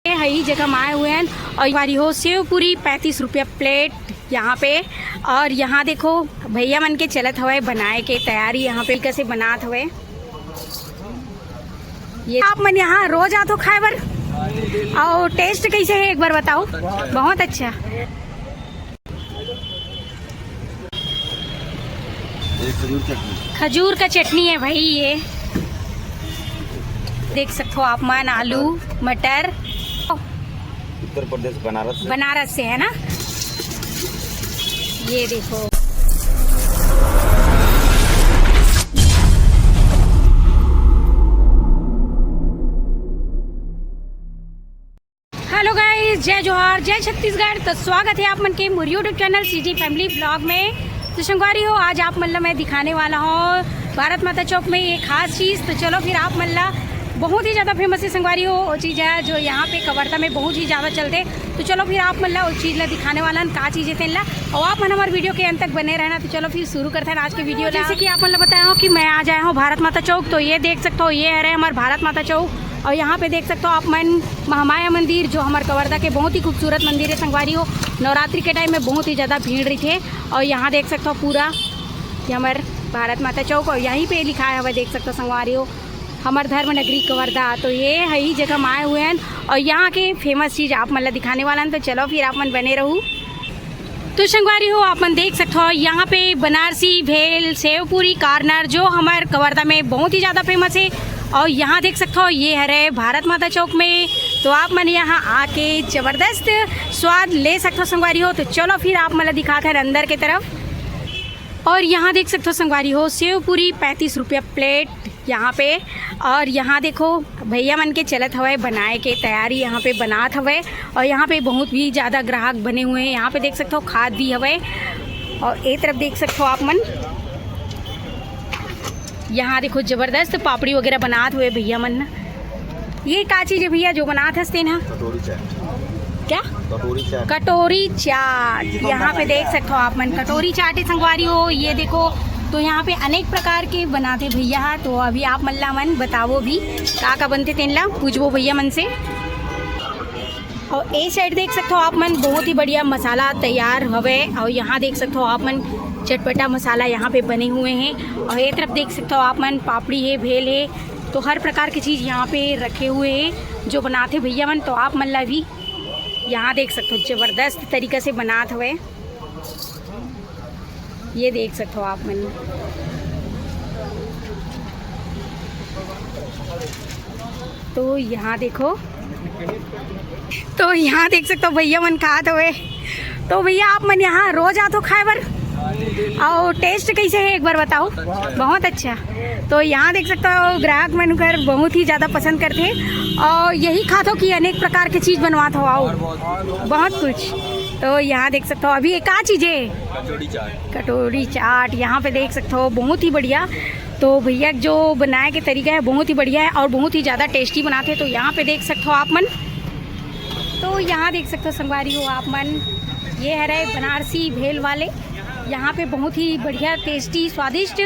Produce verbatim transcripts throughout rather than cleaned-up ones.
ये हई जगह म आए हुए हैं। और संगवारी हो, सेव पूरी पैंतीस रुपया प्लेट यहाँ पे। और यहाँ देखो, भैया मन के चलत हवय बनाए के तैयारी, यहाँ पे कैसे बनात हवय। ये आप मन यहाँ रोज आथो खाए बर? और टेस्ट कैसे है, एक बार बताओ। बहुत अच्छा। ये खजूर चटनी। खजूर का चटनी है भाई ये। देख सकते हो आप मन, आलू, मटर। उत्तर प्रदेश, बनारस से। बनारस से है ना। ये देखो। हेलो गाइस, जय जोहार, जय छत्तीसगढ़। तो स्वागत है आप मन के मोर YouTube channel CG family blog में। तो संगवारी हो, आज आप मन ला मैं दिखाने वाला हूँ भारत माता चौक में ये खास चीज़। तो चलो फिर आप मन ला, बहुत ही ज़्यादा फेमस है संगवारी हो वो चीज़ है जो यहाँ पे कवर्धा में बहुत ही ज़्यादा चलते। तो चलो फिर आप मन ला वो चीज़ ला दिखाने वाला हन, का चीज़ है तेन ला। और आप मन हमारे वीडियो के अंत तक बने रहना। तो चलो फिर शुरू करते हैं आज के वीडियो ला। जैसे कि आप मन ला बताया हूँ कि मैं आज आया हूँ भारत माता चौक। तो ये देख सकते हो, ये हरे हमार भारत माता चौक। और यहाँ पे देख सकते हो आप मन महामाया मंदिर, जो हमार कवर्धा के बहुत ही खूबसूरत मंदिर है संगवारी हो। नवरात्रि के टाइम में बहुत ही ज़्यादा भीड़ रहिथे। और यहाँ देख सकते हो पूरा ये हमार भारत माता चौक, और यहीं पे लिखा है, वह देख सकते हो संगवारी हो, हमार धर्म नगरी कवर्धा। तो ये हई जगह म आए हुए हैं और यहाँ के फेमस चीज़ आप मन ला दिखाने वाला हन। तो चलो फिर आप मन बने रहू। तो संगवारी हो, आप मन देख सकते हो यहाँ पे बनारसी भेल, सेव पूरी, कॉर्नर, जो हमार कवर्धा में बहुत ही ज़्यादा फेमस है। और यहाँ देख सकते हो ये हरे भारत माता चौक में। तो आप मन यहाँ आके जबरदस्त स्वाद ले सकते हो संगवारी हो। तो चलो फिर आप मन ला दिखाते हैं अंदर के तरफ। और यहाँ देख सकते हो संगवारी हो, सेव पूरी पैंतीस रुपया प्लेट यहाँ पे। और यहाँ देखो, भैया मन के चलत हवय बनाए के तैयारी, यहाँ पे बनात हवय। और यहाँ पे बहुत भी ज़्यादा ग्राहक बने हुए हैं। यहाँ पे देख सकते हो खात भी हवय। और ए तरफ देख सकते हो आप मन, यहाँ देखो जबरदस्त पापड़ी वगैरह बनात हुए भैया मन। ये का चीज़ है भैया जो बनात हस तेन ह? कटोरी चाट। क्या? कटोरी चाट। कटोरी चाट। यहाँ पे देख सकते हो आप मन, कटोरी चाट है संगवारी हो। ये देखो, तो यहाँ पे अनेक प्रकार के बनाते भैया ह। तो अभी आप मन ला मन बतावो भी का का बनते, तेन ला पूछबो भैया मन से। और ए साइड देख सकते हो आप मन, बहुत ही बढ़िया मसाला तैयार हवे। और यहाँ देख सकते हो आप मन, चटपटा मसाला यहाँ पे बने हुए हैं। और ये तरफ देख सकते हो आप मन, पापड़ी है, भेल है, तो हर प्रकार की चीज़ यहाँ पे रखे हुए हैं जो बनाते भैया मन। तो आप मन ला भी यहाँ देख सकते हो, जबरदस्त तरीका से बनात हवे। ये देख सकते हो आप मन, तो यहाँ देखो, तो यहाँ देख सकते हो भैया मन खात हवे। तो भैया, आप मन यहाँ रोज आथो खाए बर? और टेस्ट कैसे है, एक बार बताओ। बहुत अच्छा। तो यहाँ देख सकते हो, ग्राहक मन कर बहुत ही ज़्यादा पसंद करते हैं। और यही खात हो कि अनेक प्रकार के चीज़ बनवात हो? आओ, बहुत कुछ। तो यहाँ देख सकते हो, अभी ये का चीज़ है? कटोरी चाट। कटोरी चाट। यहाँ पे देख सकते हो, बहुत ही बढ़िया। तो भैया जो बनाए के तरीका है, बहुत ही बढ़िया है और बहुत ही ज़्यादा टेस्टी बनाते हैं। तो यहाँ पे देख सकते हो आप मन, तो यहाँ देख सकते हो संगवारी हो आप मन, ये हरे बनारसी भेल वाले। यहाँ पे बहुत ही बढ़िया, टेस्टी, स्वादिष्ट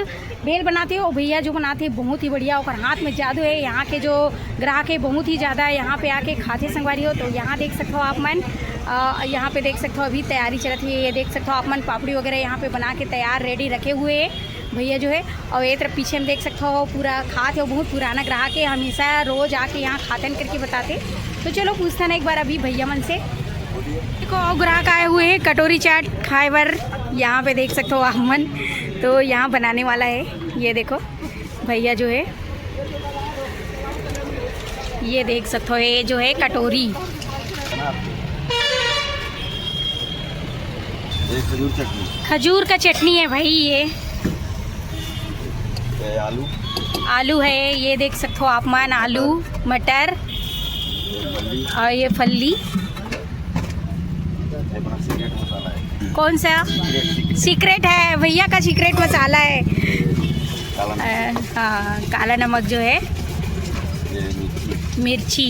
भेल बनाते हो। भैया जो बनाते हैं, बहुत ही बढ़िया, ओकर हाथ में जादू है। यहाँ के जो ग्राहक है, बहुत ही ज़्यादा यहाँ पे आके खाते संगवारी हो। तो यहाँ देख सकते हो आप मन, अ, यहाँ पे देख सकते हो, अभी तैयारी चलत है। ये देख सकते हो आप मन, पापड़ी वगैरह यहाँ पे बना के तैयार, रेडी रखे हुए हैं भैया जो है। और ये तरफ पीछे में देख सकते हो, पूरा खात है, बहुत पुराना ग्राहक है, हमेशा रोज आके यहाँ खातन करके बताते। तो चलो पूछता ना एक बार अभी भैया मन से। देखो, और ग्राहक आए हुए हैं कटोरी चाट खाए बर। यहाँ पे देख सकते हो आप मन, तो यहाँ बनाने वाला है। ये देखो, भैया जो है, ये देख सकते हो, ये जो है कटोरी। ये खजूर चटनी। खजूर का चटनी है भाई ये। ये आलू। आलू है, ये देख सकते हो आप मन, आलू, मटर ये फली। और ये फली। ये अपना सीक्रेट मसाला है। कौन सा? Secret, secret. सीक्रेट है, भैया का सीक्रेट मसाला है। काला नमक। अ, हाँ, काला नमक जो है। ये मिर्ची। मिर्ची।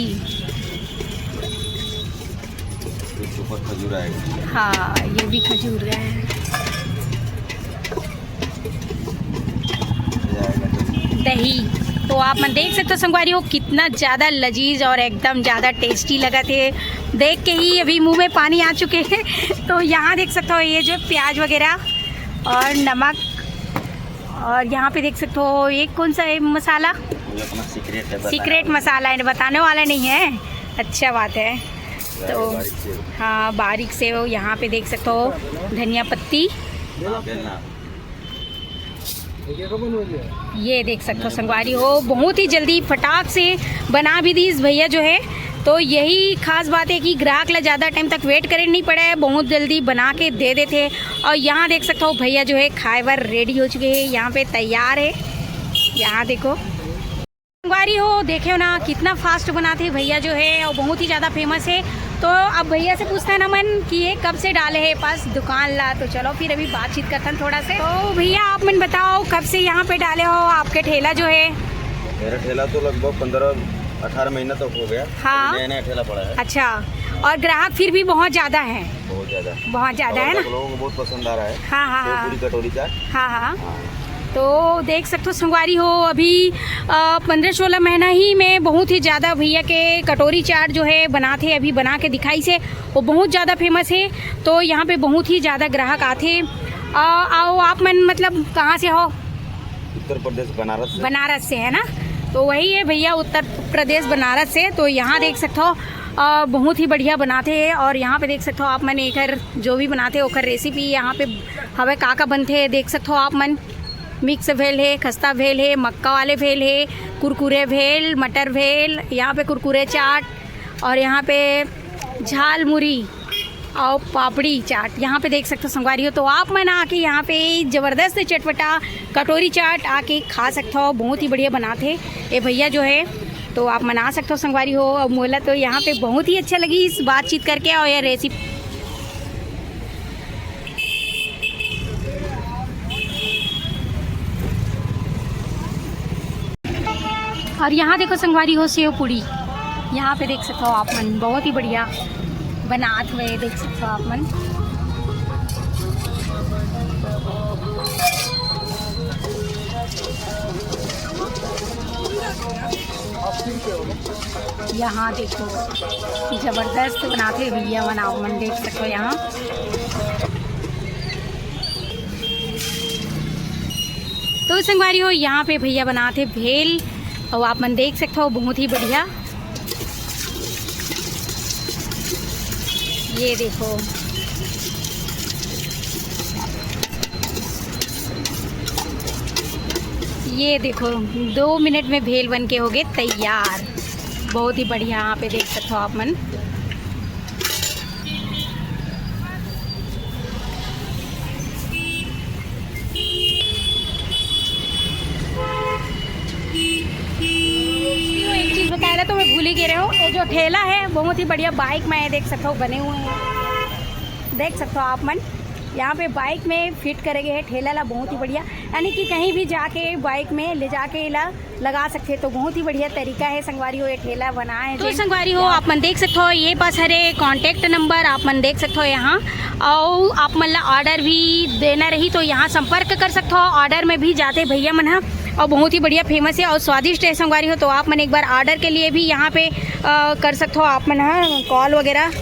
ये ऊपर खजूर आएगा। हाँ, ये भी खजूर है। ये आएगा दही। दही। तो आप मन देख सकते हो संगवारी हो, कितना ज़्यादा लजीज और एकदम ज़्यादा टेस्टी लगत हे। देख के ही अभी मुंह में पानी आ चुके हैं। तो यहाँ देख सकते हो, ये जो प्याज वगैरह और नमक, और यहाँ पे देख सकते हो, ये कौन सा है मसाला? ये अपना सीक्रेट है, बताने सीक्रेट वाला मसाला है, बताने वाला नहीं है। अच्छा बात है। तो बारीक से। हाँ, बारीक से हो। यहाँ पे देख सकते हो धनिया पत्ती, हाँ, बेलना। ये देख सकते हो संगवारी हो, बहुत ही जल्दी फटाक से बना भी दीस भैया जो है। तो यही खास बात है कि ग्राहक ला ज़्यादा टाइम तक वेट करे नहीं पड़े, बहुत जल्दी बना के दे देते। और यहाँ देख सकते हो भैया जो है खाए बर रेडी हो चुके हैं, यहाँ पे तैयार है। यहाँ देखो संगवारी हो, देखे हो ना कितना फास्ट बनाते हैं भैया जो है, और बहुत ही ज़्यादा फेमस है। तो अब भैया से पूछता है ना मन कि ये कब से डाले है पास दुकान ला। तो चलो फिर अभी बातचीत करता है थोड़ा से। तो भैया आप मन बताओ, कब से यहाँ पे डाले हो, आपके ठेला जो है? मेरा ठेला तो लगभग पन्द्रह अठारह महीना तक हो गया। हाँ। अभी नया नया ठेला पड़ा है। अच्छा, और ग्राहक फिर भी बहुत ज़्यादा है? बहुत ज़्यादा। बहुत ज़्यादा है ना? लोगों को बहुत पसंद आ रहा है। हाँ, हाँ, हाँ। पूरी कटोरी चाट। हाँ, हाँ। हाँ। तो देख सकते हो संगवारी हो, अभी पंद्रह सोलह महीना ही में बहुत ही ज़्यादा भैया के कटोरी चाट जो है बनाते, अभी बना के दिखाइस हे, वो बहुत ज़्यादा फेमस है। तो यहाँ पे बहुत ही ज़्यादा ग्राहक आते। आ, आओ आप मन, मतलब कहाँ से हो? उत्तर प्रदेश, बनारस से। बनारस से है ना? तो वही है भैया, उत्तर प्रदेश बनारस से। तो यहाँ देख सकते हो, आ, बहुत ही बढ़िया बनाते हैं। और यहाँ पे देख सकते हो आप मन एकर जो भी बनाते हैं ओकर रेसिपी यहाँ पे हवे, का का बनते हैं देख सकते हो आप मन। मिक्स भेल है, खस्ता भेल है, मक्का वाले भेल है, कुरकुरे भेल, मटर भेल, यहाँ पे कुरकुरे चाट और यहाँ पे झालमुरी और पापड़ी चाट यहाँ पे देख सकते हो संगवारी हो। तो आप मन आके यहाँ पे ज़बरदस्त चटपटा कटोरी चाट आके खा सकते हो, बहुत ही बढ़िया बनाते ये भैया जो है। तो आप मन आ सकते हो संगवारी हो। और मोला तो यहाँ पे बहुत ही अच्छा लगी इस बातचीत करके और ये रेसिपी। और यहाँ देखो संगवारी हो सेव पूड़ी, यहाँ पे देख सकते हो आप मन, बहुत ही बढ़िया बनात हुए देख सकते हो आप मन। यहाँ देखो ज़बरदस्त बनाते भैया मन, आप मन देख सकते हो यहाँ। तो संगवारी हो, यहाँ पे भैया बनाते भेल और आप मन देख सकते हो बहुत ही बढ़िया। ये देखो, ये देखो, दो मिनट में भेल बन के हो गए तैयार। बहुत ही बढ़िया, यहाँ पे देख सकते हो आप मन। एक चीज़ बताए ला तो मैं भूल ही गए रहे हूँ, ये जो ठेला है बहुत ही बढ़िया बाइक में है, देख सकते हो बने हुए हैं, देख सकते हो आप मन। यहाँ पे बाइक में फिट करे गए हैं ठेला ला, बहुत ही बढ़िया, यानी कि कहीं भी जाके बाइक में ले जाके ला लगा सकते, तो बहुत ही बढ़िया तरीका है संगवारी हो, ये ठेला बनाए तो जेन संगवारी हो, आप मन देख सकते हो, ये पास हरे कॉन्टैक्ट नंबर आप मन देख सकते हो यहाँ, और आप मन ला ऑर्डर भी देना रही तो यहाँ संपर्क कर सकते हो। ऑर्डर में भी जाते भैया मन ह, और बहुत ही बढ़िया फेमस है और स्वादिष्ट है संगवारी हो। तो आप मन एक बार ऑर्डर के लिए भी यहाँ पे अ, कर सकते हो आप मन ह कॉल वगैरह।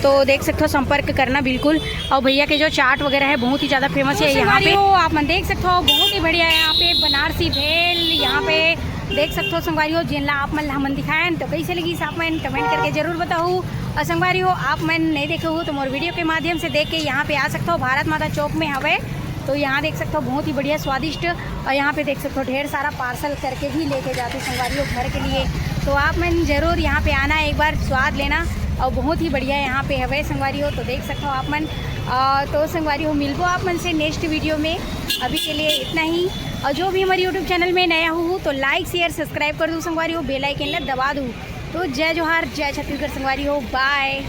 तो देख सकते हो संपर्क करना बिल्कुल। और भैया के जो चाट वगैरह है बहुत ही ज़्यादा फेमस है यहाँ पे। हो आप मन देख सकते हो बहुत ही बढ़िया है यहाँ पे बनारसी भेल। यहाँ पे देख सकते हो संगवारी हो, जिनला आप मन ला हमन दिखाएन तो कैसे लगिस आप मन कमेंट करके जरूर बताओ। और संगवारी हो, आप मन नहीं देखे हो तो मोर वीडियो के माध्यम से देख के यहाँ पे आ सकते हो। भारत माता चौक में हवे, तो यहाँ देख सकते हो बहुत ही बढ़िया स्वादिष्ट। और यहाँ पे देख सकते हो ढेर सारा पार्सल करके भी लेके जाते संगवारी हो घर के लिए। तो आप मन जरूर यहाँ पे आना, एक बार स्वाद लेना और बहुत ही बढ़िया यहाँ पे हवे संगवारी हो। तो देख सकते हो आप मन। अ, तो संगवारी हो, मिलबो आप मन से नेक्स्ट वीडियो में। अभी के लिए इतना ही। और जो भी हमारे यूट्यूब चैनल में नया हो तो लाइक शेयर सब्सक्राइब कर दो संगवारी हो, बेल आइकन ला दबा दो। तो जय जोहार, जय छत्तीसगढ़ संगवारी हो, बाय।